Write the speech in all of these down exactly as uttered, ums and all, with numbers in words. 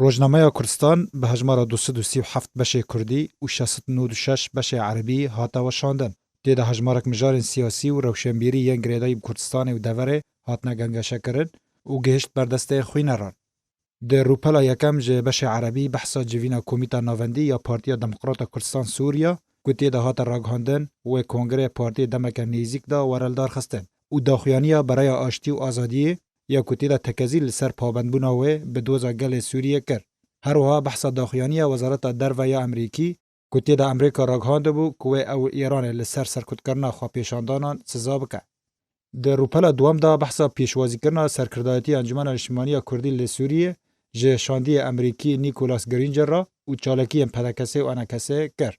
Rojnameya Kurdistan bi hejmara du sed û sî û heft beşê kurdî û şeş sed û nod û şeş beşê erebî hate weşandin. Tê de hejmarek mijarên siyasî û rewşenbîrî yên girêdayî bi Kurdistanê û deverê hatine gengeşekirin û gihişt ber destê xwîneran. Di rûpela yekem ji beşê erebî behsa civîna Komîta Navendî ya Partiya Demokrata Kurdistan Sûriya, ku tê de hate ragihandin, wê kongreyê partiyê demeke nêzîk de were lidarxistin û daxuyaniya Bereya Aştî û Azadiyê ya ku tê de tekezî li ser pabendbûna wê bi doza gelê Sûriyê kir. Her wiha behsa daxuyaniya Wezareta Derve ya Amerîkî, ku tê de Amerîka ragihandibû ku wê ew Îranê li ser serkutkirina xwepêşandanan siza bike. Di rûpela duwem de behsa pêşwazîkirina serkirdayetiya Encûmena Niştimanî ya Kurdî li Sûriyê ji şandiyê Amerîkî Nicholas Granger re û çalakiyên P D K S û E N K S kir.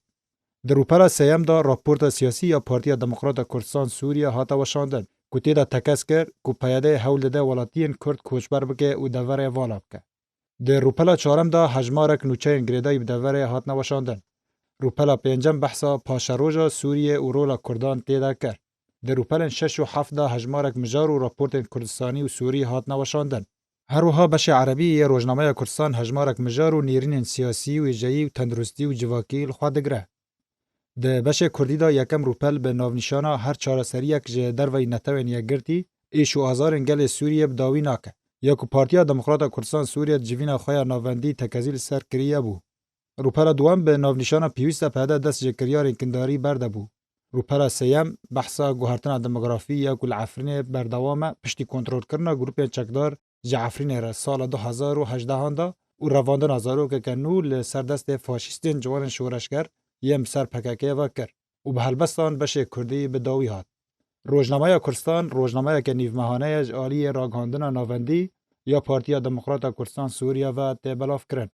Di rûpela sêyem de raporta siyasî ya Partiya Demokrata Kurdistan Sûriye hate weşandin, ku tê de tekez kir ku P Y D hewl dide welatiyên Kurd koçber bike û deverê vala bike. Di rûpela çarem de hejmarek nûçeyên girêdayî bi deverê hatine weşandin. Rûpela pêncem behsa paşeroja Sûriyê û rola Kurdan tê de kir. Di rûpelên şeş û heft de hejmarek mijar û raportên Kurdistanî û Sûrî hatine weşandin. Her wiha beşê erebî yê Rojnameya Kurdistan hejmarek mijar û nêrînên siyasî, wêjeyî û tenduristî û civakî li xwe digire. Di beşê kurdî de yekem rûpel bi navnîşana Her çareseriyek ji derveyî Netewên Yekgirtî êş û azarên gelê Sûriyê bi dawî nake, ya ku Partiya Demokrata Kurdistan Sûriye di civîna xwe ya navendî tekezî li ser kiriye bû. Rûpela duwem bi navnîşana Pêwîst e P Y D dest ji kiryarên kindarî berde bû. Rûpela sêyem behsa guhertina demografî ya ku li Efrînê berdewam e, piştî kontrolkirina grûpên çekdar ji Efrînê re sala du hezar û hejdehan de û revandina zarokeke nû li ser destê faşîstên ciwanên şoreşger yên bi ser P K K ve kir û bi helbestan beşê kurdî bi dawî hat. Rojnameya Kurdistan rojnameyeke nîvmehane ye ji aliyê ragihandina navendî ya Partiya Demokrata Kurdistan Sûriye ve tê belavkirin.